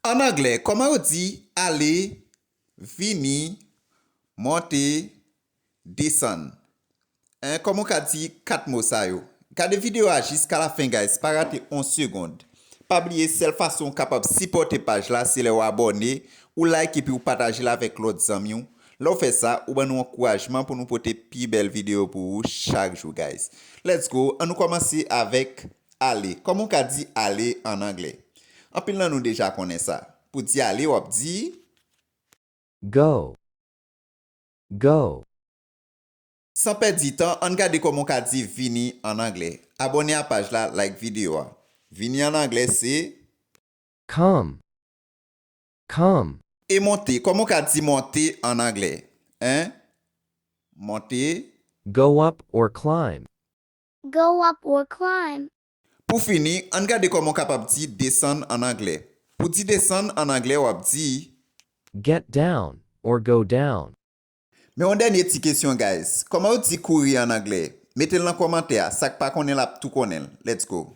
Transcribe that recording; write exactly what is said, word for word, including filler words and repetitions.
An anglè, kòman yo di ale, vini, monte, desann? Hein, kòman w ka di kat mo sa yo? Gade videyo a jiska lafen, guys, pa rate yon segonn. Pa bliye, sèl fason w kapab sipòte paj la, se lè w abòne, ou like epi w pataje l avèk lòt zanmi w. Lè w fè sa, ou ban nou ankourajman pou nou pote pi bèl videyo pou ou chak jou, guys. Let's go, ann nou kòmanse avèk ale. Kòman w ka di ale an anglè? Anpil nan nou deja konnen sa. Pou di ale, w ap di Go. Go. San pèdi tan, ann gade kòman w ka di vini an anglè. Abòne a paj la, like videyo a. Vini an anglè se Come. Come. E monte, kòman w ka di monte an anglè? Hein? Monte. Go up or climb. Go up or climb. Pou fini, ann gade kòman w kapab di desann an anglè. Pou di desann an anglè, w ap di Get down or go down. Men yon dènye ti kesyon, guys. Kòman yo di kouri an anglè? Mete l nan kòmantè a. Sa k pa konnen l ap tou konnen l. Let's go.